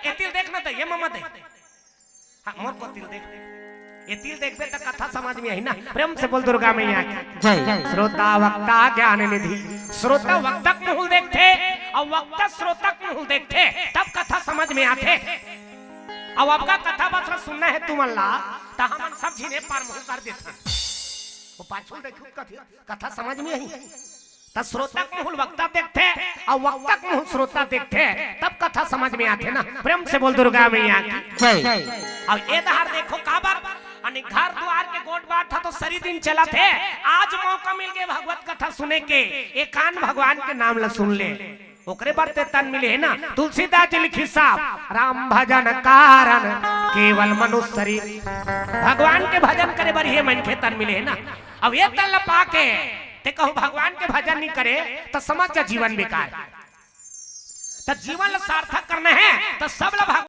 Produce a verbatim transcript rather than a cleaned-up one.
ये तिल देखना तो ये ममा दे। हाँ, मोर को तिल देख। ये तिल देखबे त कथा समझ में आही ना। प्रेम से बोल दुर्गा मैया की। जय। श्रोता वक्ता ज्ञान निधि। श्रोता वक्ता के मुंह देखथे अउ वक्ता श्रोता के मुंह देखथे, तब कथा समझ में आथे। अउ अबका कथा बस सुनना हे तुमन ला, त हमन सब झिने पर मुंह कर देथन। वो पाछू देखू कथी कथा समझ में आही। त श्रोता के मुंह वक्ता देखथे अउ वक्ता के मुंह श्रोता देखथे, तब कथा समझ में आथे ना। प्रेम से बोल दुर्गा मैया की। जय। अउ ये दहार देखो काबर, अने घर दुआर के गोठ बात ह तो सरी दिन चलत हे। आज मौका मिल गे भगवत कथा सुने के, एकान भगवान के नाम ला सुन ले, ओकरे बर ते तन मिले हे ना। तुलसीदास जी लिखिस साहब, राम भजन कारण केवल मनुष्य शरीर। भगवान के भजन करे बर ये मनखे तन मिले हे ना। अब ये तन ला पाके ते कहूं भगवान के भजन नहीं करे त समझ जा जीवन बेकार। त जीवन ला सार्थक करना हे त सब ला भगवान